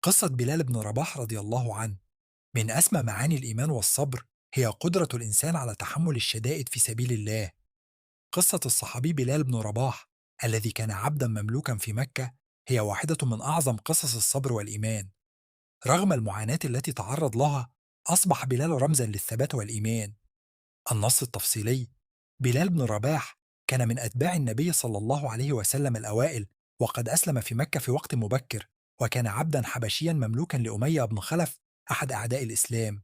قصة بلال بن رباح رضي الله عنه من أسمى معاني الإيمان والصبر هي قدرة الإنسان على تحمل الشدائد في سبيل الله. قصة الصحابي بلال بن رباح الذي كان عبدا مملوكا في مكة هي واحدة من أعظم قصص الصبر والإيمان. رغم المعاناة التي تعرض لها، أصبح بلال رمزا للثبات والإيمان. النص التفصيلي: بلال بن رباح كان من أتباع النبي صلى الله عليه وسلم الأوائل، وقد أسلم في مكة في وقت مبكر، وكان عبدا حبشيا مملوكا لأمية بن خلف أحد أعداء الإسلام.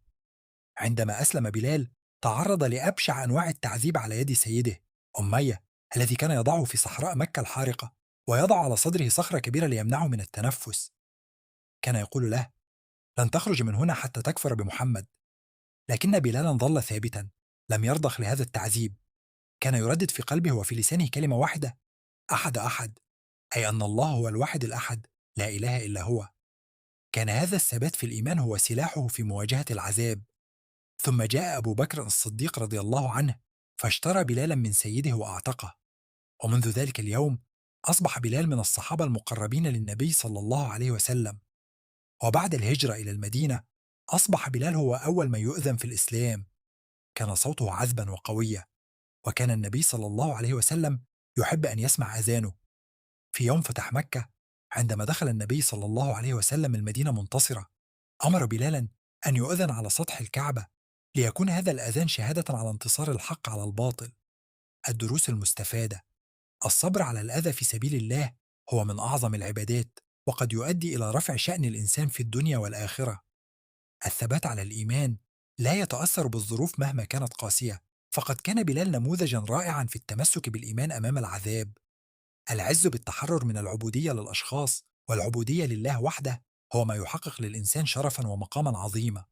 عندما أسلم بلال، تعرض لأبشع أنواع التعذيب على يد سيده أمية، الذي كان يضعه في صحراء مكة الحارقة ويضع على صدره صخرة كبيرة ليمنعه من التنفس. كان يقول له: لن تخرج من هنا حتى تكفر بمحمد. لكن بلالا ظل ثابتا، لم يرضخ لهذا التعذيب. كان يردد في قلبه وفي لسانه كلمة واحدة: أحد أحد، أي أن الله هو الواحد الأحد، لا إله إلا هو. كان هذا الثبات في الإيمان هو سلاحه في مواجهة العذاب. ثم جاء أبو بكر الصديق رضي الله عنه، فاشترى بلالا من سيده وأعتقه. ومنذ ذلك اليوم أصبح بلال من الصحابة المقربين للنبي صلى الله عليه وسلم. وبعد الهجرة إلى المدينة، أصبح بلال هو أول من يؤذن في الإسلام. كان صوته عذبا وقويا، وكان النبي صلى الله عليه وسلم يحب أن يسمع أذانه. في يوم فتح مكة، عندما دخل النبي صلى الله عليه وسلم المدينة منتصرة، أمر بلالا أن يؤذن على سطح الكعبة، ليكون هذا الأذان شهادة على انتصار الحق على الباطل. الدروس المستفادة: الصبر على الأذى في سبيل الله هو من أعظم العبادات، وقد يؤدي إلى رفع شأن الإنسان في الدنيا والآخرة. الثبات على الإيمان لا يتأثر بالظروف مهما كانت قاسية، فقد كان بلال نموذجا رائعا في التمسك بالإيمان أمام العذاب. العز بالتحرر من العبودية للأشخاص والعبودية لله وحده هو ما يحقق للإنسان شرفا ومقاما عظيما.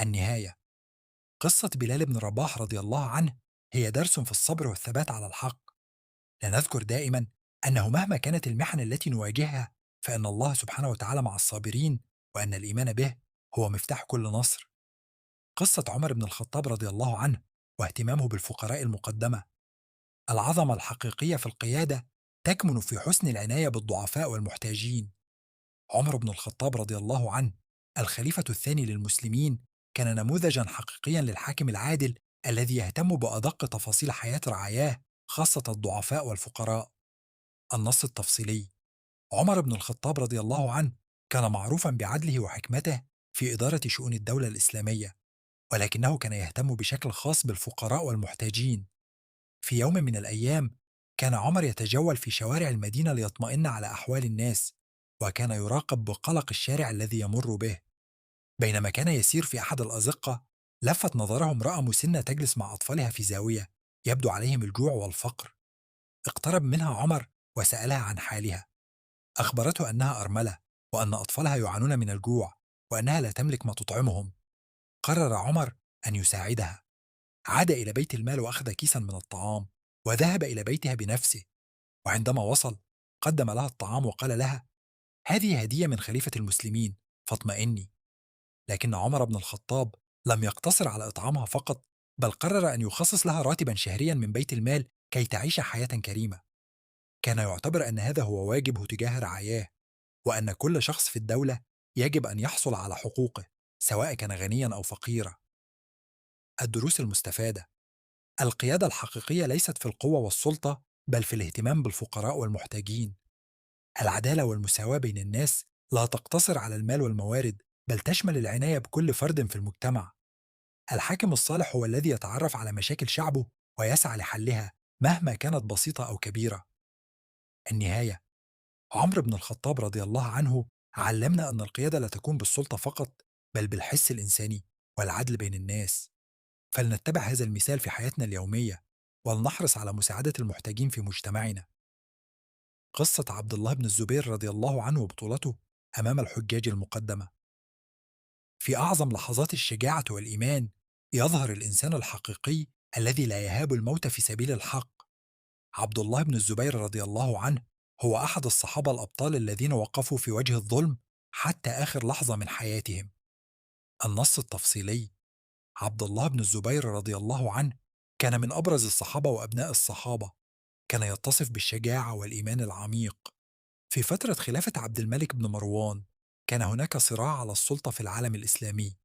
النهاية: قصة بلال بن رباح رضي الله عنه هي درس في الصبر والثبات على الحق. لنذكر دائما أنه مهما كانت المحن التي نواجهها، فإن الله سبحانه وتعالى مع الصابرين، وأن الإيمان به هو مفتاح كل نصر. قصة عمر بن الخطاب رضي الله عنه واهتمامه بالفقراء المقدمة: العظمة الحقيقية في القيادة تكمن في حسن العناية بالضعفاء والمحتاجين. عمر بن الخطاب رضي الله عنه، الخليفة الثاني للمسلمين، كان نموذجا حقيقيا للحاكم العادل الذي يهتم بأدق تفاصيل حياة رعاياه، خاصة الضعفاء والفقراء. النص التفصيلي: عمر بن الخطاب رضي الله عنه كان معروفا بعدله وحكمته في إدارة شؤون الدولة الإسلامية، ولكنه كان يهتم بشكل خاص بالفقراء والمحتاجين. في يوم من الأيام، كان عمر يتجول في شوارع المدينة ليطمئن على أحوال الناس، وكان يراقب بقلق الشارع الذي يمر به. بينما كان يسير في أحد الأزقة، لفت نظره امرأة مسنة تجلس مع أطفالها في زاوية، يبدو عليهم الجوع والفقر. اقترب منها عمر وسألها عن حالها. أخبرته أنها أرملة، وأن أطفالها يعانون من الجوع، وأنها لا تملك ما تطعمهم. قرر عمر أن يساعدها. عاد إلى بيت المال وأخذ كيسا من الطعام، وذهب إلى بيتها بنفسه. وعندما وصل، قدم لها الطعام وقال لها: هذه هدية من خليفة المسلمين، فاطمئني. لكن عمر بن الخطاب لم يقتصر على إطعامها فقط، بل قرر أن يخصص لها راتبا شهريا من بيت المال كي تعيش حياة كريمة. كان يعتبر أن هذا هو واجبه تجاه رعاياه، وأن كل شخص في الدولة يجب أن يحصل على حقوقه، سواء كان غنيا أو فقيرا. الدروس المستفادة: القيادة الحقيقية ليست في القوة والسلطة، بل في الاهتمام بالفقراء والمحتاجين. العدالة والمساواة بين الناس لا تقتصر على المال والموارد، بل تشمل العناية بكل فرد في المجتمع. الحاكم الصالح هو الذي يتعرف على مشاكل شعبه ويسعى لحلها، مهما كانت بسيطة أو كبيرة. النهاية: عمرو بن الخطاب رضي الله عنه علمنا أن القيادة لا تكون بالسلطة فقط، بل بالحس الإنساني والعدل بين الناس. فلنتبع هذا المثال في حياتنا اليومية، ولنحرص على مساعدة المحتاجين في مجتمعنا. قصة عبد الله بن الزبير رضي الله عنه وبطولته أمام الحجاج المقدمة: في أعظم لحظات الشجاعة والإيمان يظهر الإنسان الحقيقي الذي لا يهاب الموت في سبيل الحق. عبد الله بن الزبير رضي الله عنه هو أحد الصحابة الأبطال الذين وقفوا في وجه الظلم حتى آخر لحظة من حياتهم. النص التفصيلي: عبد الله بن الزبير رضي الله عنه كان من أبرز الصحابة وأبناء الصحابة. كان يتصف بالشجاعة والإيمان العميق. في فترة خلافة عبد الملك بن مروان، كان هناك صراع على السلطة في العالم الإسلامي،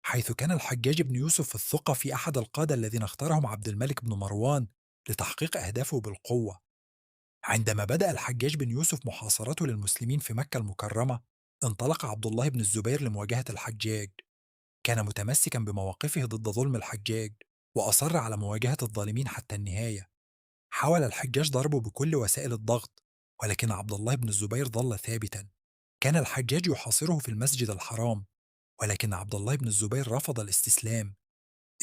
حيث كان الحجاج بن يوسف الثقفي أحد القادة الذين اختارهم عبد الملك بن مروان لتحقيق أهدافه بالقوة. عندما بدأ الحجاج بن يوسف محاصرته للمسلمين في مكة المكرمة، انطلق عبد الله بن الزبير لمواجهة الحجاج. كان متمسكا بمواقفه ضد ظلم الحجاج، وأصر على مواجهة الظالمين حتى النهاية. حاول الحجاج ضربه بكل وسائل الضغط، ولكن عبد الله بن الزبير ظل ثابتا. كان الحجاج يحاصره في المسجد الحرام، ولكن عبد الله بن الزبير رفض الاستسلام.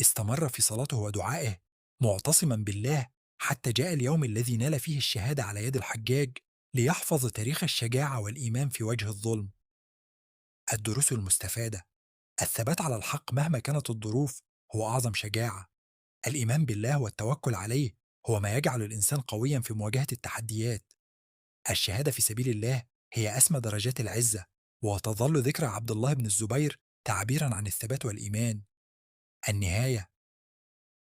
استمر في صلاته ودعائه معتصما بالله حتى جاء اليوم الذي نال فيه الشهادة على يد الحجاج، ليحفظ تاريخ الشجاعة والإيمان في وجه الظلم. الدروس المستفادة: الثبات على الحق مهما كانت الظروف هو أعظم شجاعة. الإيمان بالله والتوكل عليه هو ما يجعل الإنسان قويا في مواجهة التحديات. الشهادة في سبيل الله هي أسمى درجات العزة، وتظل ذكرى عبد الله بن الزبير تعبيرا عن الثبات والإيمان. النهاية: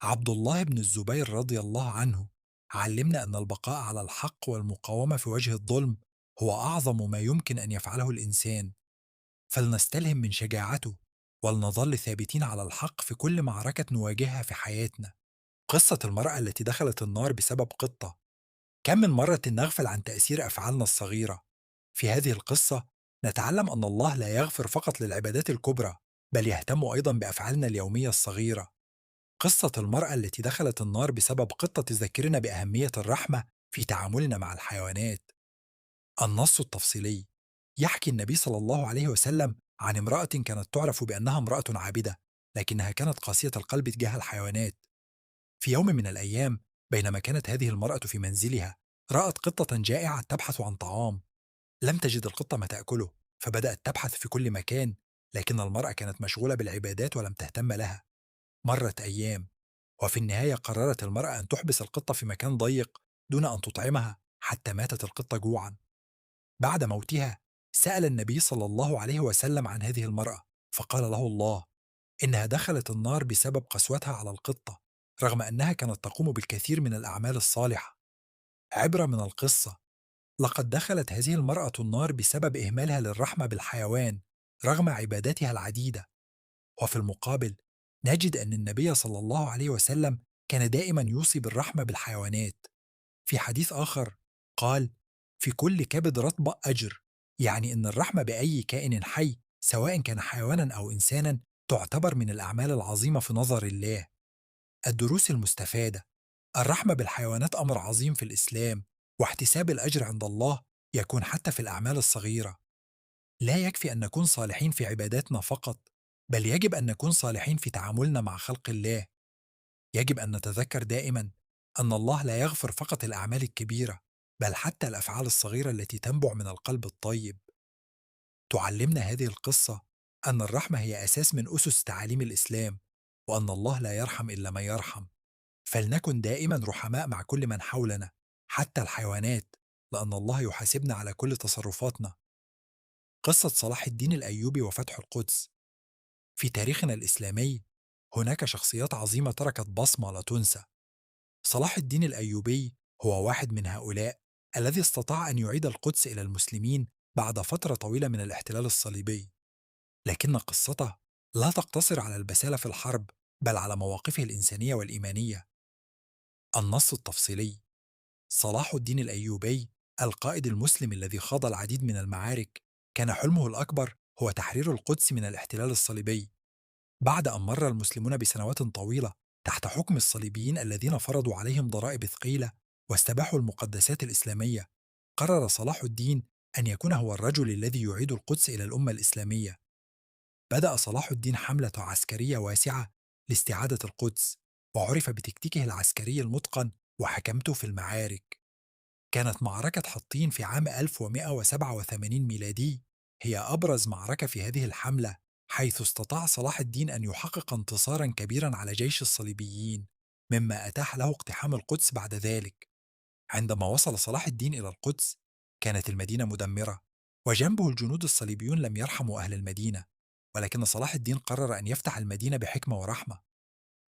عبد الله بن الزبير رضي الله عنه علمنا أن البقاء على الحق والمقاومة في وجه الظلم هو أعظم ما يمكن أن يفعله الإنسان. فلنستلهم من شجاعته، ولنظل ثابتين على الحق في كل معركة نواجهها في حياتنا. قصة المرأة التي دخلت النار بسبب قطة. كم من مرة نغفل عن تأثير أفعالنا الصغيرة؟ في هذه القصة نتعلم أن الله لا يغفر فقط للعبادات الكبرى، بل يهتم أيضا بأفعالنا اليومية الصغيرة. قصة المرأة التي دخلت النار بسبب قطة تذكرنا بأهمية الرحمة في تعاملنا مع الحيوانات. النص التفصيلي: يحكي النبي صلى الله عليه وسلم عن امرأة كانت تعرف بأنها امرأة عابدة، لكنها كانت قاسية القلب تجاه الحيوانات. في يوم من الأيام، بينما كانت هذه المرأة في منزلها، رأت قطة جائعة تبحث عن طعام. لم تجد القطة ما تأكله، فبدأت تبحث في كل مكان، لكن المرأة كانت مشغولة بالعبادات ولم تهتم لها. مرت أيام، وفي النهاية قررت المرأة أن تحبس القطة في مكان ضيق دون أن تطعمها حتى ماتت القطة جوعا. بعد موتها، سأل النبي صلى الله عليه وسلم عن هذه المرأة، فقال له الله إنها دخلت النار بسبب قسوتها على القطة، رغم أنها كانت تقوم بالكثير من الأعمال الصالحة. عبرة من القصة: لقد دخلت هذه المرأة النار بسبب إهمالها للرحمة بالحيوان رغم عباداتها العديدة. وفي المقابل، نجد أن النبي صلى الله عليه وسلم كان دائما يوصي بالرحمة بالحيوانات. في حديث آخر قال: في كل كبد رطبة أجر، يعني أن الرحمة بأي كائن حي سواء كان حيوانا أو إنسانا تعتبر من الأعمال العظيمة في نظر الله. الدروس المستفادة: الرحمة بالحيوانات أمر عظيم في الإسلام، واحتساب الأجر عند الله يكون حتى في الأعمال الصغيرة. لا يكفي أن نكون صالحين في عباداتنا فقط، بل يجب أن نكون صالحين في تعاملنا مع خلق الله. يجب أن نتذكر دائما أن الله لا يغفر فقط الأعمال الكبيرة، بل حتى الأفعال الصغيرة التي تنبع من القلب الطيب. تعلمنا هذه القصة أن الرحمة هي أساس من أسس تعاليم الإسلام، وأن الله لا يرحم إلا من يرحم. فلنكن دائما رحماء مع كل من حولنا، حتى الحيوانات، لأن الله يحاسبنا على كل تصرفاتنا. قصة صلاح الدين الأيوبي وفتح القدس. في تاريخنا الإسلامي هناك شخصيات عظيمة تركت بصمة لا تنسى. صلاح الدين الأيوبي هو واحد من هؤلاء، الذي استطاع أن يعيد القدس إلى المسلمين بعد فترة طويلة من الاحتلال الصليبي. لكن قصته لا تقتصر على البسالة في الحرب، بل على مواقفه الإنسانية والإيمانية. النص التفصيلي: صلاح الدين الأيوبي، القائد المسلم الذي خاض العديد من المعارك، كان حلمه الأكبر هو تحرير القدس من الاحتلال الصليبي. بعد أن مر المسلمون بسنوات طويلة تحت حكم الصليبيين الذين فرضوا عليهم ضرائب ثقيلة واستباحوا المقدسات الإسلامية، قرر صلاح الدين أن يكون هو الرجل الذي يعيد القدس إلى الأمة الإسلامية. بدأ صلاح الدين حملة عسكرية واسعة لاستعادة القدس، وعرف بتكتيكه العسكري المتقن وحكمته في المعارك. كانت معركة حطين في عام 1187 ميلادي هي أبرز معركة في هذه الحملة، حيث استطاع صلاح الدين أن يحقق انتصارا كبيرا على جيش الصليبيين، مما أتاح له اقتحام القدس بعد ذلك. عندما وصل صلاح الدين إلى القدس، كانت المدينة مدمرة، وجنبه الجنود الصليبيون لم يرحموا أهل المدينة. ولكن صلاح الدين قرر أن يفتح المدينة بحكمة ورحمة.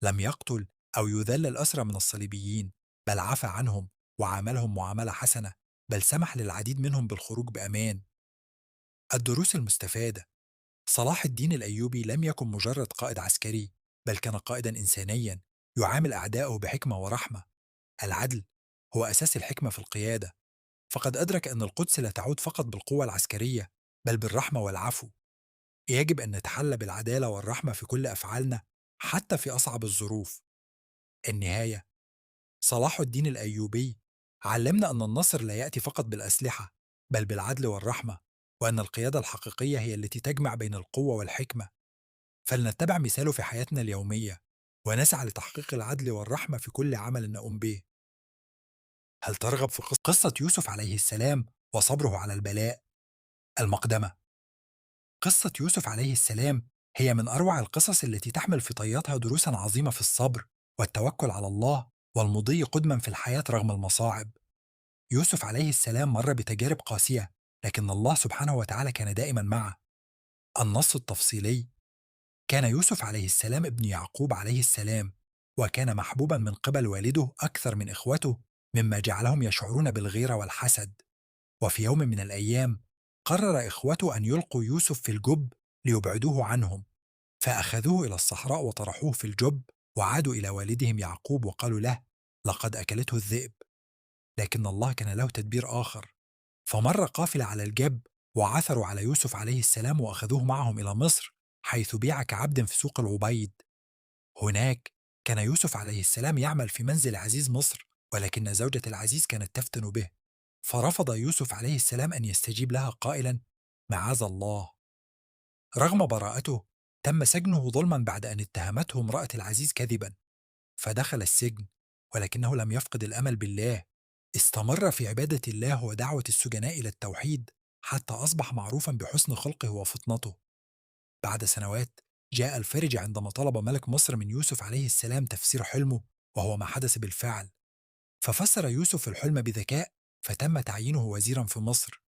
لم يقتل أو يذل الأسرى من الصليبيين، بل عفى عنهم وعاملهم معاملة حسنة، بل سمح للعديد منهم بالخروج بأمان. الدروس المستفادة: صلاح الدين الأيوبي لم يكن مجرد قائد عسكري، بل كان قائدا إنسانيا يعامل أعداءه بحكمة ورحمة. العدل هو أساس الحكمة في القيادة، فقد أدرك أن القدس لا تعود فقط بالقوة العسكرية، بل بالرحمة والعفو. يجب أن نتحلى بالعدالة والرحمة في كل أفعالنا، حتى في أصعب الظروف. النهاية: صلاح الدين الأيوبي علمنا أن النصر لا يأتي فقط بالأسلحة، بل بالعدل والرحمة، وأن القيادة الحقيقية هي التي تجمع بين القوة والحكمة. فلنتبع مثاله في حياتنا اليومية، ونسعى لتحقيق العدل والرحمة في كل عمل نقوم به. هل ترغب في قصة يوسف عليه السلام وصبره على البلاء؟ المقدمة: قصة يوسف عليه السلام هي من أروع القصص التي تحمل في طياتها دروسا عظيمة في الصبر والتوكل على الله والمضي قدما في الحياة رغم المصاعب. يوسف عليه السلام مر بتجارب قاسية، لكن الله سبحانه وتعالى كان دائما معه. النص التفصيلي: كان يوسف عليه السلام ابن يعقوب عليه السلام، وكان محبوبا من قبل والده أكثر من إخوته، مما جعلهم يشعرون بالغيرة والحسد. وفي يوم من الأيام قرر إخوته أن يلقوا يوسف في الجب ليبعدوه عنهم، فأخذوه إلى الصحراء وطرحوه في الجب، وعادوا إلى والدهم يعقوب وقالوا له: لقد أكلته الذئب. لكن الله كان له تدبير آخر، فمر قافلة على الجب وعثروا على يوسف عليه السلام وأخذوه معهم إلى مصر، حيث بيع كعبد في سوق العبيد. هناك كان يوسف عليه السلام يعمل في منزل عزيز مصر، ولكن زوجة العزيز كانت تفتن به، فرفض يوسف عليه السلام أن يستجيب لها قائلا: معاذ الله. رغم براءته تم سجنه ظلما بعد أن اتهمته امرأة العزيز كذبا، فدخل السجن، ولكنه لم يفقد الأمل بالله. استمر في عبادة الله ودعوة السجناء إلى التوحيد، حتى أصبح معروفا بحسن خلقه وفطنته. بعد سنوات جاء الفرج عندما طلب ملك مصر من يوسف عليه السلام تفسير حلمه، وهو ما حدث بالفعل. ففسر يوسف الحلم بذكاء، فتم تعيينه وزيرا في مصر.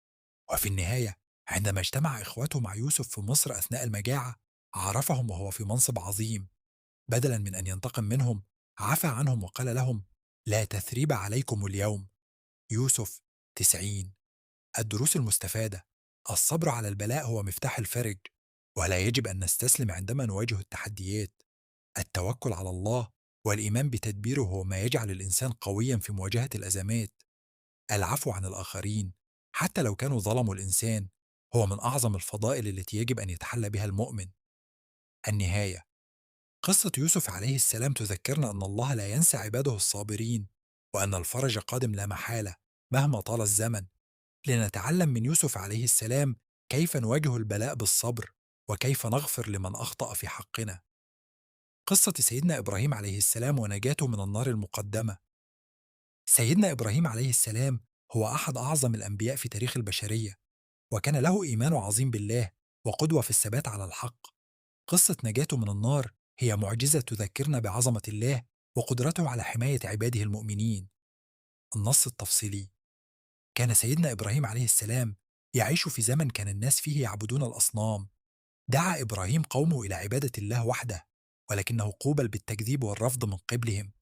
وفي النهاية، عندما اجتمع إخوته مع يوسف في مصر أثناء المجاعة، عرفهم وهو في منصب عظيم. بدلا من أن ينتقم منهم، عفى عنهم وقال لهم: لا تثريب عليكم اليوم. يوسف 90. الدروس المستفادة: الصبر على البلاء هو مفتاح الفرج، ولا يجب أن نستسلم عندما نواجه التحديات. التوكل على الله والإيمان بتدبيره هو ما يجعل الإنسان قويا في مواجهة الأزمات. العفو عن الآخرين، حتى لو كانوا ظلموا الإنسان، هو من أعظم الفضائل التي يجب أن يتحلى بها المؤمن. النهاية: قصة يوسف عليه السلام تذكرنا أن الله لا ينسى عباده الصابرين، وأن الفرج قادم لا محالة مهما طال الزمن. لنتعلم من يوسف عليه السلام كيف نواجه البلاء بالصبر، وكيف نغفر لمن أخطأ في حقنا. قصة سيدنا إبراهيم عليه السلام ونجاته من النار المقدمة. سيدنا إبراهيم عليه السلام هو أحد أعظم الأنبياء في تاريخ البشرية، وكان له إيمان عظيم بالله وقدوة في الثبات على الحق. قصة نجاته من النار هي معجزة تذكرنا بعظمة الله وقدرته على حماية عباده المؤمنين. النص التفصيلي: كان سيدنا إبراهيم عليه السلام يعيش في زمن كان الناس فيه يعبدون الأصنام. دعا إبراهيم قومه إلى عبادة الله وحده، ولكنه قوبل بالتكذيب والرفض من قبلهم،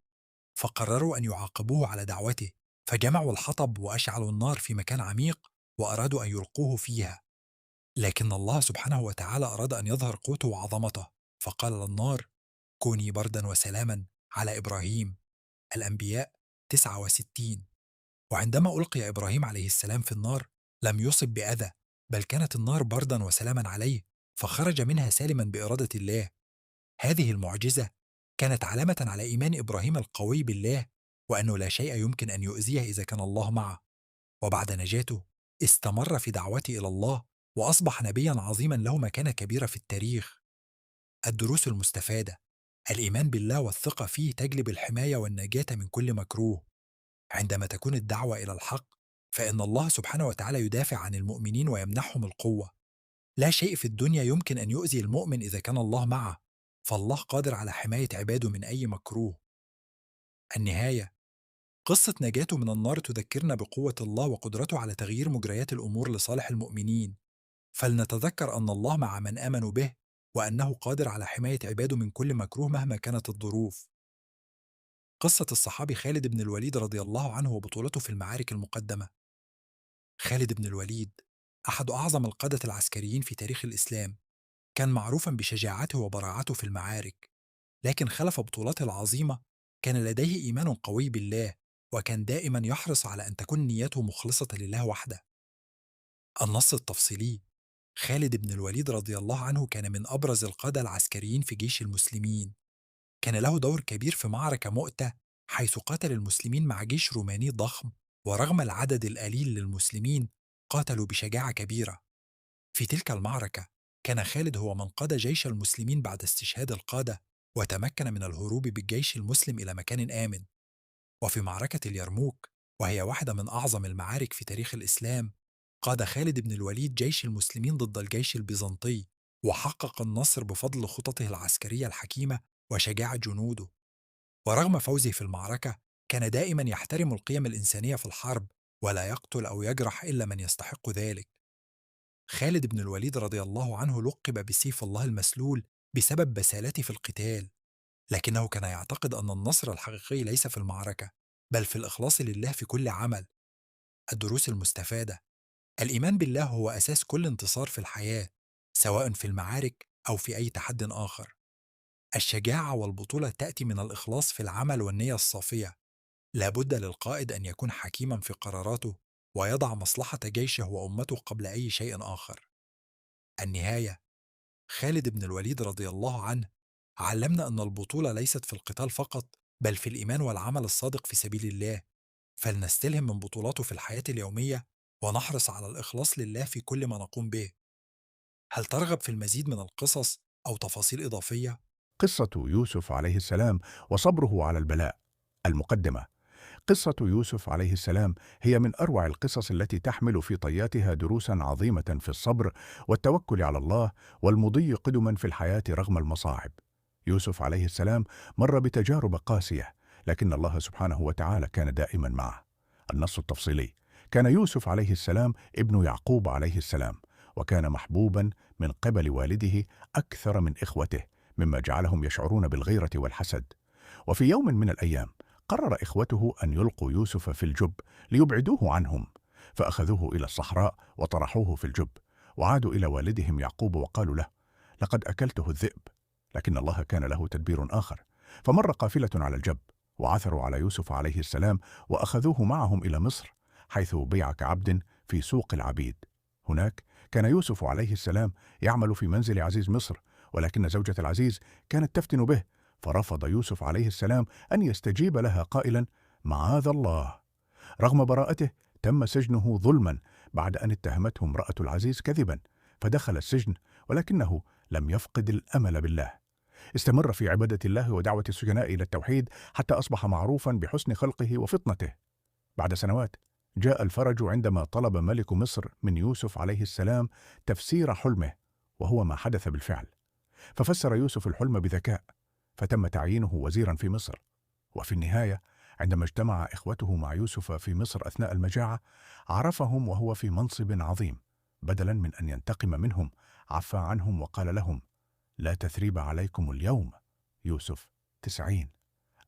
فقرروا أن يعاقبوه على دعوته، فجمعوا الحطب وأشعلوا النار في مكان عميق وأرادوا أن يلقوه فيها. لكن الله سبحانه وتعالى أراد أن يظهر قوته وعظمته، فقال للنار: كوني بردا وسلاما على إبراهيم. الأنبياء 69. وعندما ألقي إبراهيم عليه السلام في النار لم يصب بأذى، بل كانت النار بردا وسلاما عليه، فخرج منها سالما بإرادة الله. هذه المعجزة كانت علامة على إيمان إبراهيم القوي بالله، وأنه لا شيء يمكن أن يؤذيه إذا كان الله معه. وبعد نجاته استمر في دعوته إلى الله، وأصبح نبيا عظيما له مكانة كبيرة في التاريخ. الدروس المستفادة: الإيمان بالله والثقة فيه تجلب الحماية والنجاة من كل مكروه. عندما تكون الدعوة إلى الحق، فإن الله سبحانه وتعالى يدافع عن المؤمنين ويمنحهم القوة. لا شيء في الدنيا يمكن أن يؤذي المؤمن إذا كان الله معه، فالله قادر على حماية عباده من أي مكروه. النهاية: قصة نجاته من النار تذكرنا بقوة الله وقدرته على تغيير مجريات الأمور لصالح المؤمنين. فلنتذكر أن الله مع من آمنوا به، وأنه قادر على حماية عباده من كل مكروه مهما كانت الظروف. قصة الصحابي خالد بن الوليد رضي الله عنه وبطولته في المعارك المقدمة. خالد بن الوليد أحد أعظم القادة العسكريين في تاريخ الإسلام، كان معروفا بشجاعته وبراعته في المعارك، لكن خلف بطولاته العظيمة كان لديه إيمان قوي بالله، وكان دائما يحرص على أن تكون نيته مخلصة لله وحده. النص التفصيلي: خالد بن الوليد رضي الله عنه كان من أبرز القادة العسكريين في جيش المسلمين، كان له دور كبير في معركة مؤتة، حيث قاتل المسلمين مع جيش روماني ضخم، ورغم العدد القليل للمسلمين قاتلوا بشجاعة كبيرة. في تلك المعركة كان خالد هو من قاد جيش المسلمين بعد استشهاد القادة، وتمكن من الهروب بالجيش المسلم إلى مكان آمن. وفي معركة اليرموك، وهي واحدة من أعظم المعارك في تاريخ الإسلام، قاد خالد بن الوليد جيش المسلمين ضد الجيش البيزنطي، وحقق النصر بفضل خططه العسكرية الحكيمة وشجاعة جنوده. ورغم فوزه في المعركة، كان دائما يحترم القيم الإنسانية في الحرب، ولا يقتل أو يجرح إلا من يستحق ذلك. خالد بن الوليد رضي الله عنه لقب بسيف الله المسلول بسبب بسالته في القتال، لكنه كان يعتقد أن النصر الحقيقي ليس في المعركة، بل في الإخلاص لله في كل عمل. الدروس المستفادة: الإيمان بالله هو أساس كل انتصار في الحياة، سواء في المعارك أو في أي تحد آخر. الشجاعة والبطولة تأتي من الإخلاص في العمل والنية الصافية. لا بد للقائد أن يكون حكيما في قراراته، ويضع مصلحة جيشه وأمته قبل أي شيء آخر. النهاية: خالد بن الوليد رضي الله عنه علمنا أن البطولة ليست في القتال فقط، بل في الإيمان والعمل الصادق في سبيل الله. فلنستلهم من بطولاته في الحياة اليومية، ونحرص على الإخلاص لله في كل ما نقوم به. هل ترغب في المزيد من القصص أو تفاصيل إضافية؟ قصة يوسف عليه السلام وصبره على البلاء. المقدمة: قصة يوسف عليه السلام هي من أروع القصص التي تحمل في طياتها دروسا عظيمة في الصبر والتوكل على الله والمضي قدما في الحياة رغم المصاعب. يوسف عليه السلام مر بتجارب قاسية، لكن الله سبحانه وتعالى كان دائما معه. النص التفصيلي: كان يوسف عليه السلام ابن يعقوب عليه السلام، وكان محبوبا من قبل والده أكثر من إخوته، مما جعلهم يشعرون بالغيرة والحسد. وفي يوم من الأيام قرر إخوته أن يلقوا يوسف في الجب ليبعدوه عنهم، فأخذوه إلى الصحراء وطرحوه في الجب، وعادوا إلى والدهم يعقوب وقالوا له: لقد أكلته الذئب. لكن الله كان له تدبير آخر، فمر قافلة على الجب وعثروا على يوسف عليه السلام وأخذوه معهم إلى مصر، حيث بيع كعبد في سوق العبيد. هناك كان يوسف عليه السلام يعمل في منزل عزيز مصر، ولكن زوجة العزيز كانت تفتن به، فرفض يوسف عليه السلام أن يستجيب لها قائلا: معاذ الله. رغم براءته تم سجنه ظلما بعد أن اتهمته امرأة العزيز كذبا، فدخل السجن، ولكنه لم يفقد الأمل بالله. استمر في عبادة الله ودعوة السجناء إلى التوحيد حتى أصبح معروفا بحسن خلقه وفطنته. بعد سنوات جاء الفرج عندما طلب ملك مصر من يوسف عليه السلام تفسير حلمه، وهو ما حدث بالفعل. ففسر يوسف الحلم بذكاء، فتم تعيينه وزيرا في مصر. وفي النهاية عندما اجتمع إخوته مع يوسف في مصر أثناء المجاعة، عرفهم وهو في منصب عظيم. بدلا من أن ينتقم منهم، عفى عنهم وقال لهم: لا تثريب عليكم اليوم. يوسف 90.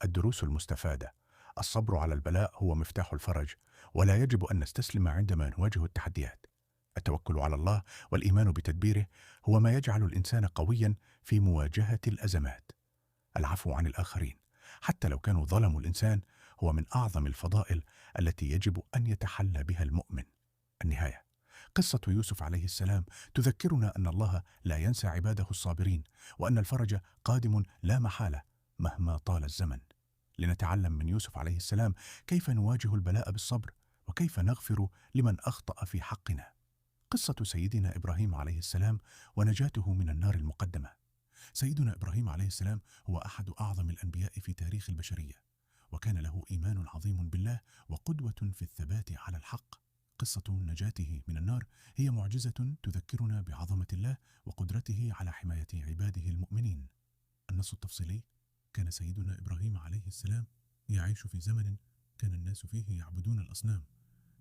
الدروس المستفادة: الصبر على البلاء هو مفتاح الفرج، ولا يجب أن نستسلم عندما نواجه التحديات. التوكل على الله والإيمان بتدبيره هو ما يجعل الإنسان قويا في مواجهة الأزمات. العفو عن الآخرين حتى لو كانوا ظلموا الإنسان هو من أعظم الفضائل التي يجب أن يتحلى بها المؤمن. النهاية: قصة يوسف عليه السلام تذكرنا أن الله لا ينسى عباده الصابرين، وأن الفرج قادم لا محالة مهما طال الزمن. لنتعلم من يوسف عليه السلام كيف نواجه البلاء بالصبر، وكيف نغفر لمن أخطأ في حقنا. قصة سيدنا إبراهيم عليه السلام ونجاته من النار المقدمة. سيدنا إبراهيم عليه السلام هو أحد أعظم الأنبياء في تاريخ البشرية، وكان له إيمان عظيم بالله وقدوة في الثبات على الحق. قصة نجاته من النار هي معجزة تذكرنا بعظمة الله وقدرته على حماية عباده المؤمنين. النص التفصيلي: كان سيدنا إبراهيم عليه السلام يعيش في زمن كان الناس فيه يعبدون الأصنام.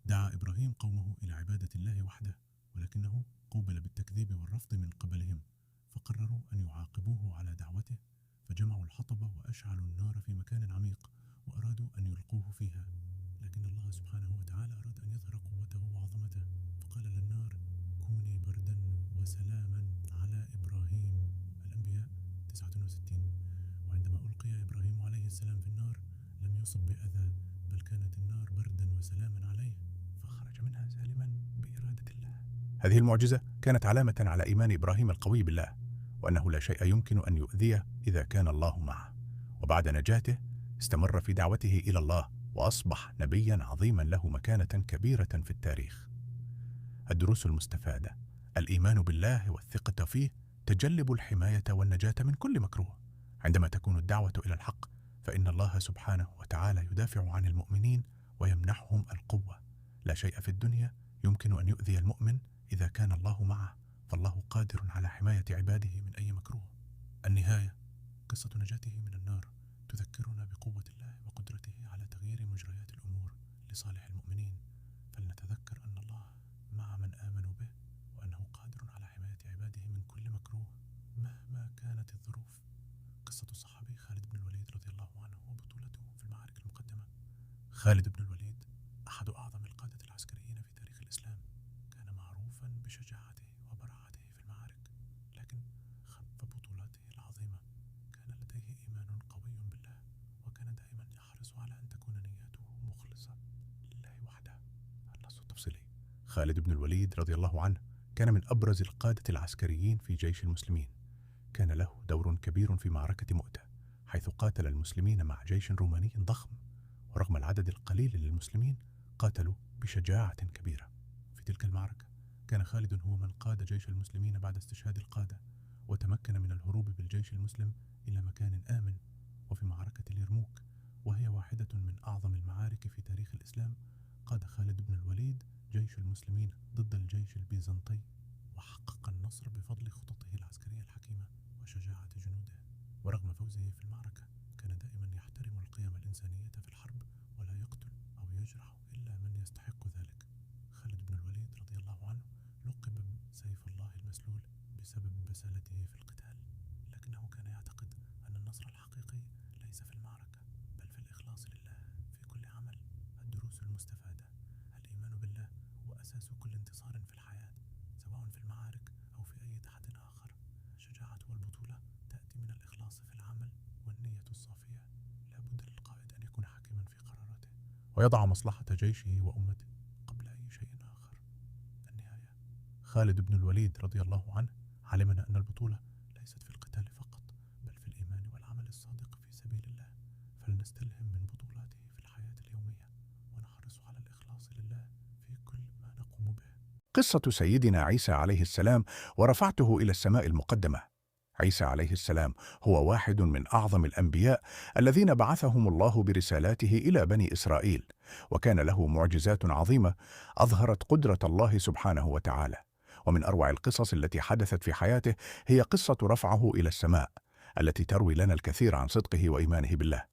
دعا إبراهيم قومه إلى عبادة الله وحده، ولكنه قوبل بالتكذيب والرفض من قبلهم، فقرروا أن يعاقبوه على دعوته، فجمعوا الحطب وأشعلوا النار في مكان عميق، وأرادوا أن يلقوه فيها، لكن الله سبحانه وتعالى أراد أن يظهر قوته وعظمته، فقال للنار: وسلاما على إبراهيم. الأنبياء 69. وعندما ألقي إبراهيم عليه السلام في النار لم يصب بأذى، بل كانت النار بردا وسلاما عليه، فخرج منها سالما بإرادة الله. هذه المعجزة كانت علامة على إيمان إبراهيم القوي بالله، وأنه لا شيء يمكن أن يؤذيه إذا كان الله معه. وبعد نجاته استمر في دعوته إلى الله، وأصبح نبيا عظيما له مكانة كبيرة في التاريخ. الدروس المستفادة: الإيمان بالله والثقة فيه تجلب الحماية والنجاة من كل مكروه. عندما تكون الدعوة إلى الحق فإن الله سبحانه وتعالى يدافع عن المؤمنين ويمنحهم القوة. لا شيء في الدنيا يمكن أن يؤذي المؤمن إذا كان الله معه، فالله قادر على حماية عباده من أي مكروه. النهاية: قصة نجاته من النار تذكرنا بقوة الله وقدرته على تغيير مجريات الأمور لصالح المؤمنين، فلنتذكر أن الله مع من آمنوا به، وأنه قادر على حماية عباده من كل مكروه مهما كانت الظروف. قصة الصحابي خالد بن الوليد رضي الله عنه وبطولته في المعارك المقدمة. خالد بن الوليد أحد أعظم القادة العسكريين في تاريخ الإسلام، كان معروفا بشجاعته وبراعته في المعارك، لكن خلف بطولاته العظيمة كان لديه إيمان قوي بالله، وكان دائما يحرص على أن تكون نيته مخلصة لله وحده. النص التفصيلي: خالد بن الوليد رضي الله عنه كان من أبرز القادة العسكريين في جيش المسلمين. كان له دور كبير في معركة مؤتة، حيث قاتل المسلمين مع جيش روماني ضخم، ورغم العدد القليل للمسلمين قاتلوا بشجاعة كبيرة. في تلك المعركة كان خالد هو من قاد جيش المسلمين بعد استشهاد القادة، وتمكن من الهروب بالجيش المسلم إلى مكان آمن. وفي معركة اليرموك، وهي واحدة من أعظم المعارك في تاريخ الإسلام، قاد خالد بن الوليد جيش المسلمين ضد الجيش البيزنطي، وحقق النصر بفضل خططه العسكرية الحكيمة وشجاعة جنوده. ورغم فوزه في المعركة كان دائما يحترم القيم الإنسانية في الحرب، ولا يقتل أو يجرح إلا من يستحق ذلك. خالد بن الوليد رضي الله عنه لقب سيف الله المسلول بسبب بسالته في القتال، لكنه كان يعتقد أن النصر الحقيقي ليس في المعركة بل في الإخلاص لله في كل عمل. الدروس المستفادة: الإيمان بالله هو أساس كل انتصار في الحياة، سواء في المعارك أو في أي تحدي آخر. الشجاعة والبطولة تأتي من الإخلاص في العمل والنية الصافية. لا بد للقائد أن يكون حكيما في قراراته، ويضع مصلحة جيشه وأمته قبل أي شيء آخر. النهاية: خالد بن الوليد رضي الله عنه علمنا أن البطولة ليست في القتال فقط، بل في الإيمان والعمل الصادق في سبيل الله. فلنستلهم من بطولاته في الحياة اليومية، ونحرص على الإخلاص لله في كل ما نقوم به. قصة سيدنا عيسى عليه السلام ورفعته إلى السماء المقدمة. عيسى عليه السلام هو واحد من أعظم الأنبياء الذين بعثهم الله برسالاته إلى بني إسرائيل، وكان له معجزات عظيمة أظهرت قدرة الله سبحانه وتعالى. ومن أروع القصص التي حدثت في حياته هي قصة رفعه إلى السماء، التي تروي لنا الكثير عن صدقه وإيمانه بالله.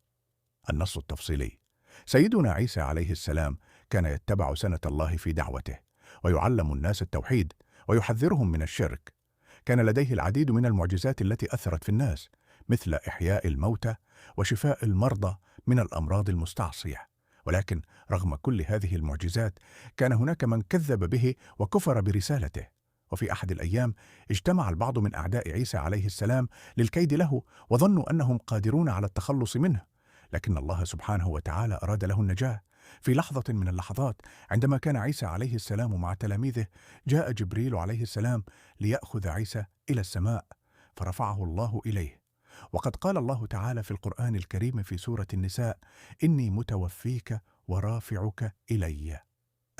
النص التفصيلي: سيدنا عيسى عليه السلام كان يتبع سنة الله في دعوته، ويعلم الناس التوحيد ويحذرهم من الشرك. كان لديه العديد من المعجزات التي أثرت في الناس، مثل إحياء الموتى وشفاء المرضى من الأمراض المستعصية. ولكن رغم كل هذه المعجزات كان هناك من كذب به وكفر برسالته. وفي أحد الأيام اجتمع البعض من أعداء عيسى عليه السلام للكيد له، وظنوا أنهم قادرون على التخلص منه، لكن الله سبحانه وتعالى أراد له النجاة. في لحظة من اللحظات عندما كان عيسى عليه السلام مع تلاميذه، جاء جبريل عليه السلام ليأخذ عيسى إلى السماء، فرفعه الله إليه. وقد قال الله تعالى في القرآن الكريم في سورة النساء: إني متوفيك ورافعك إلي.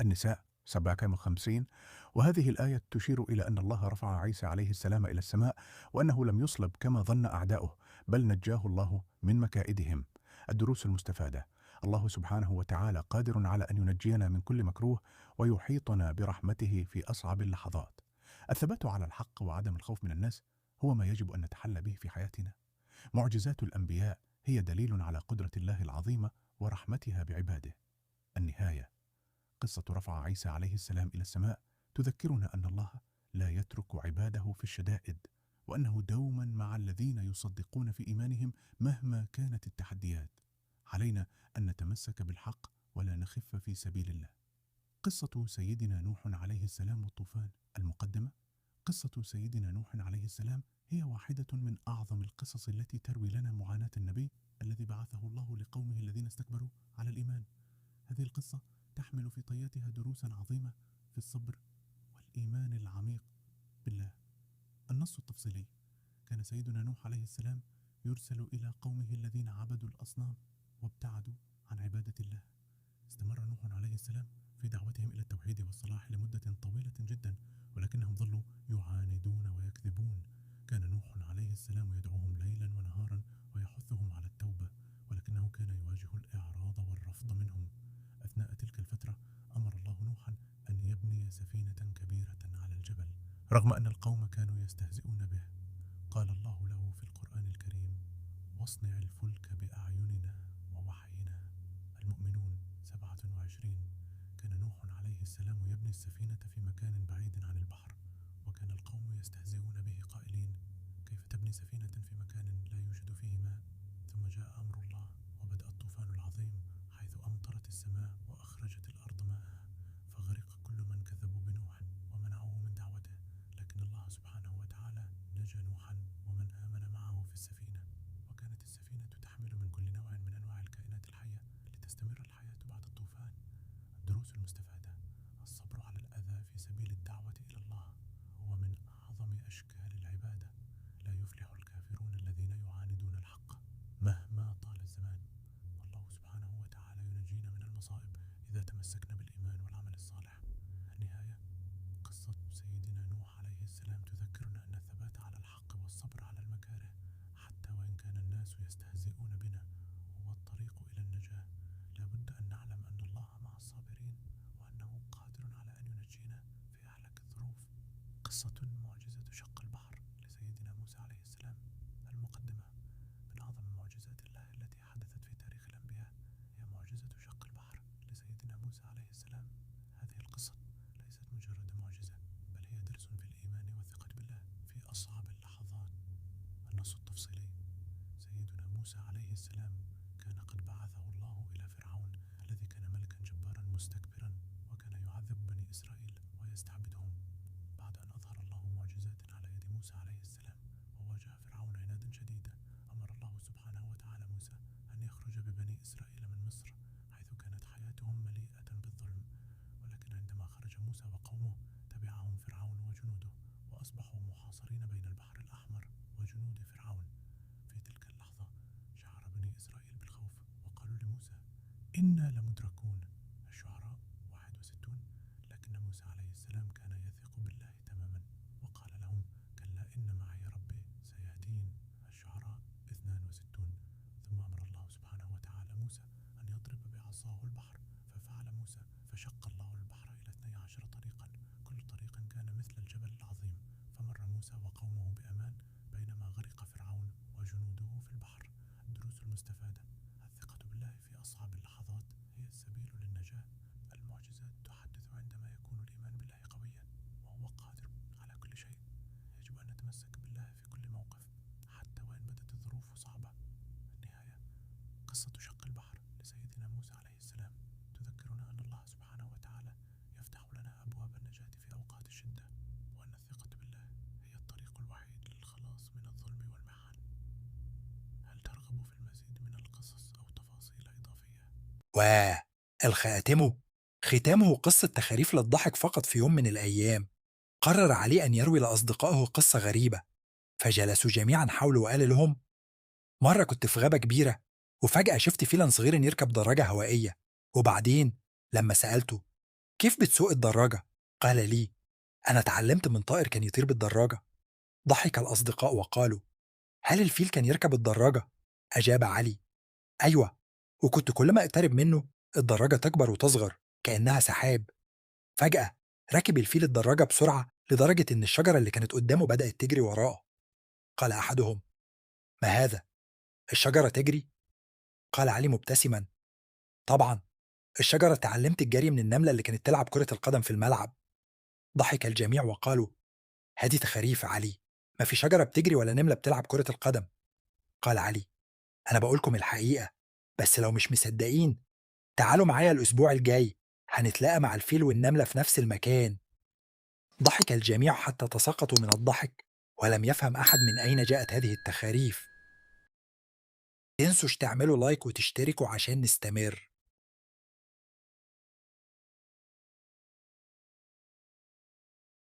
النساء 57. وهذه الآية تشير إلى أن الله رفع عيسى عليه السلام إلى السماء، وأنه لم يصلب كما ظن أعداؤه، بل نجاه الله من مكائدهم. الدروس المستفادة: الله سبحانه وتعالى قادر على أن ينجينا من كل مكروه ويحيطنا برحمته في أصعب اللحظات. الثبات على الحق وعدم الخوف من الناس هو ما يجب أن نتحلى به في حياتنا. معجزات الأنبياء هي دليل على قدرة الله العظيمة ورحمتها بعباده. النهاية: قصة رفع عيسى عليه السلام إلى السماء تذكرنا أن الله لا يترك عباده في الشدائد، وأنه دوما مع الذين يصدقون في إيمانهم مهما كانت التحديات. علينا أن نتمسك بالحق ولا نخف في سبيل الله. قصة سيدنا نوح عليه السلام والطوفان المقدمة قصة سيدنا نوح عليه السلام هي واحدة من أعظم القصص التي تروي لنا معاناة النبي الذي بعثه الله لقومه الذين استكبروا على الإيمان. هذه القصة تحمل في طياتها دروسا عظيمة في الصبر والإيمان العميق بالله. النص التفصيلي: كان سيدنا نوح عليه السلام يرسل إلى قومه الذين عبدوا الأصنام وابتعدوا عن عبادة الله. استمر نوح عليه السلام في دعوتهم إلى التوحيد والصلاح لمدة طويلة جدا، ولكنهم ظلوا يعاندون ويكذبون. كان نوح عليه السلام يدعوهم ليلا ونهارا ويحثهم على التوبة، ولكنه كان يواجه الإعراض والرفض منهم. أثناء تلك الفترة أمر الله نوحا أن يبني سفينة كبيرة على الجبل، رغم أن القوم كانوا يستهزئون به. قال الله له في القرآن الكريم: واصنع الفلك بأعيننا ووحينا. المؤمنون 27. كان نوح عليه السلام يبني السفينة في مكان بعيد عن البحر، وكان القوم يستهزئون به قائلين: كيف تبني سفينة في مكان لا يوجد فيه ماء؟ ثم جاء أمر الله وبدأ الطوفان العظيم، حيث أمطرت السماء وأخرجت الأرض ماءها، فغرق كل من كذبوا بنوح ومنعوه من دعوته. لكن الله سبحانه وتعالى نجى نوحا ومن آمن معه في السفينة. وكانت السفينة تحمل من كل نوع من أنواع الكائنات الحية لتستمر الحياة بعد الطوفان. الدروس المستفادة: الصبر على الأذى في سبيل الدعوة إلى الله هو من أعظم أشكال العبادة. لا يفلح الكافرون الذين يعاندون الحق مهما طال الزمان. الله سبحانه وتعالى ينجينا من المصائب إذا تمسكنا بالإيمان والعمل الصالح. النهاية: قصة سيدنا نوح عليه السلام تذكرنا أن الثبات على الحق والصبر على المكاره، حتى وإن كان الناس يستهزئون بنا، هو الطريق إلى النجاة. لا بد أن نعلم أن الله مع الصابرين، وأنه قادر على أن ينجينا في أحلك الظروف. قصة معجزة شق البحر لسيدنا موسى عليه السلام. المقدمة: من أعظم معجزات الله التي حدثت في تاريخ الأنبياء هي معجزة شق البحر لسيدنا موسى عليه السلام. هذه القصة ليست مجرد معجزة، بل هي درس في الإيمان والثقة بالله في أصعب اللحظات. النص التفصيلي: سيدنا موسى عليه السلام كان قد بعثه الله إلى فرعون الذي كان ملكا جبارا مستكبرا، وكان يعذب بني إسرائيل ويستعبدهم. بعد أن أظهر الله معجزات على يد موسى عليه السلام وواجه فرعون عنادا شديدا، أمر الله سبحانه وتعالى موسى أن يخرج ببني إسرائيل من مصر، حيث كانت حياتهم مليئة بالظلم. ولكن عندما خرج موسى وقومه تبعهم فرعون وجنوده، وأصبحوا محاصرين بين البحر الأحمر وجنود فرعون. في تلك اللحظة شعر بني إسرائيل بالخوف وقالوا لموسى: إنا لمدركون. الشعراء 61. لكن موسى عليه السلام كان يثق بالله تماما وقال لهم: كلا إن معي ربي سيهدين. الشعراء 62. ثم أمر الله سبحانه وتعالى موسى أن يضرب بعصاه البحر، ففعل موسى فشق الله البحر إلى 12 طريقا، كل طريق كان مثل الجبل العظيم، فمر موسى وقومه بأمان بينما غرق فرعون وجنوده في البحر. الدروس المستفادة: الثقة بالله في أصعب اللحظات هي السبيل للنجاة. المعجزات تحدث عندما يكون الإيمان بالله قويا وهو قادر على كل شيء. يجب أن نتمسك بالله في كل موقف حتى وإن بدت الظروف صعبة. النهاية: قصة شق البحر لسيدنا موسى عليه السلام تذكرنا أن الله سبحانه وتعالى يفتح لنا أبواب النجاة في أوقات الشدة، وأن الثقة بالله هي الطريق الوحيد للخلاص من الظلم والمحن. هل ترغب في المزيد من القصص أو تفاصيل إضافية؟ ختامه قصة تخاريف للضحك. فقط في يوم من الأيام قرر علي أن يروي لأصدقائه قصة غريبة، فجلسوا جميعا حوله وقال لهم: مرة كنت في غابة كبيرة، وفجأة شفت فيلا صغير يركب دراجة هوائية، وبعدين لما سألته: كيف بتسوق الدراجة؟ قال لي: أنا اتعلمت من طائر كان يطير بالدراجة. ضحك الأصدقاء وقالوا: هل الفيل كان يركب الدراجة؟ أجاب علي: أيوة، وكنت كل ما أقترب منه الدراجة تكبر وتصغر كأنها سحاب. فجأة ركب الفيل الدراجة بسرعة لدرجة إن الشجرة اللي كانت قدامه بدأت تجري وراه. قال أحدهم: ما هذا؟ الشجرة تجري؟ قال علي مبتسما: طبعا، الشجرة تعلمت الجري من النملة اللي كانت تلعب كرة القدم في الملعب. ضحك الجميع وقالوا: هذه تخاريف علي، ما في شجرة بتجري ولا نملة بتلعب كرة القدم. قال علي: أنا بقولكم الحقيقة، بس لو مش مصدقين تعالوا معايا الأسبوع الجاي، هنتلاقى مع الفيل والنملة في نفس المكان. ضحك الجميع حتى تساقطوا من الضحك، ولم يفهم أحد من أين جاءت هذه التخاريف. تنسوش تعملوا لايك وتشتركوا عشان نستمر.